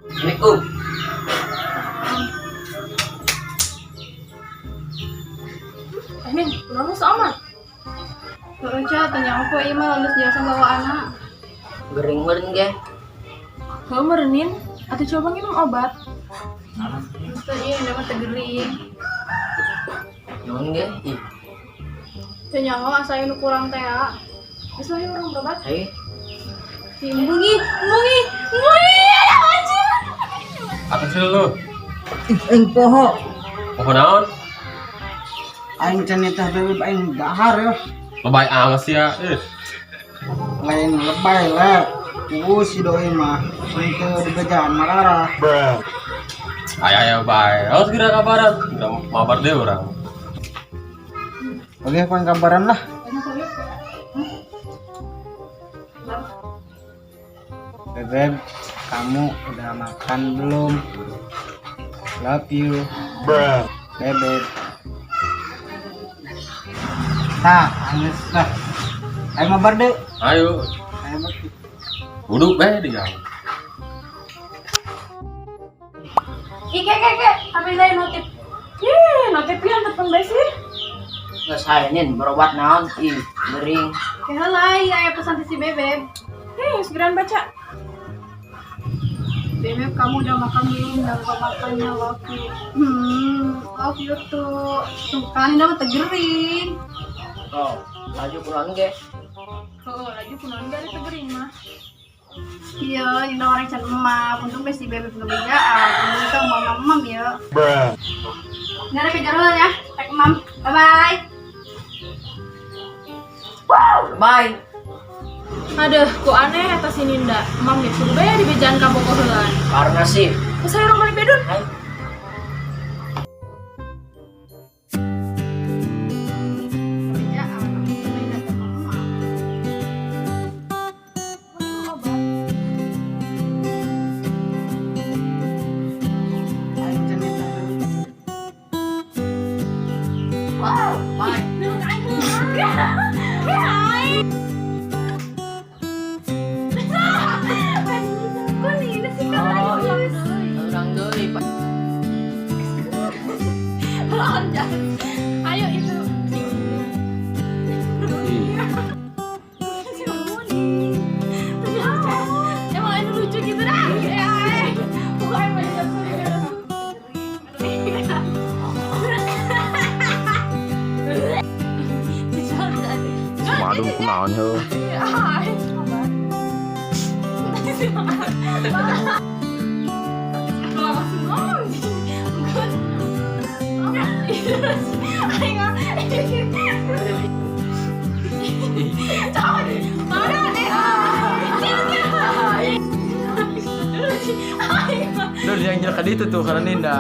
Assalamualaikum. Eh, Nin, kunaon sama? Heeh, Ca, tanya apa ieu mah lulus jasa bawa anak. Gering meureun ge. Heuh meureun, Nin. Atuh coba nginum obat. Teu ieu mah teu gering. Naon ge? Ih, Teu nyaho asa nu kurang teh. Geus lah urang berobat. ayo. Si Embungi, Embungi, Embungi, anjir. Apa sih lu? Ih, aing poho. Poho naon? Aing can nitah bebeb aing dahar ya. Lebay amat sih ya. Eh, Lain lebay lah. Ku si doi mah henteu dibejaan mararah. Ayo ayo bae. Harus segera kabaran. Segera mabar deh orang. Oke, kawan kabaran lah. Bebeb, kamu udah makan belum? Love you. Bebeb. Tah, anggeus lah. Ayo mabar deh. Ayo, Ayo mabar. duduk bae di jauh. Ih, ke ke ke, ambil dari notif. Ih, notif pian telepon bae sih. Geus hae Nin, berobat naon? Ih, gering. Ke heula ieu aya pesan ti si Bebeb. Nih, segera baca. Bebeb, kamu udah makan belum? Jangan lupa makannya, love you. Love you tuh. Tuh kan, ini mah teu gering. Oh, laju kunaon ge? Heuh, laju kunaon ge ari teu gering mah. Iya, ini orang can emam. Untung besi Bebeb ngebejaan. Untung teh mau emam ya. Nggak ada kejar heula ya. Rek emam. Bye bye. Bye. Aduh, ku aneh eta si Ninda. Emang ge kudu bae dibejaan ka bogoheulan. Karena sih. Geus hayu urang balik bedun. Ayo. Ngebejaan. Untung Ninda teh mau emam. Aing can nitah bebeb. Bye. Kok Ninda sih kan Oh, lagi Urang deui, Pak. Loncat. Ayo itu. Ih, Emang ini lucu gitu dah. Ya, pokoknya banyak Waduh, kunaon heuh. Langsung ngomong sih. Ayo. Mana deh? Duh, yang jelek itu tuh karena Ninda.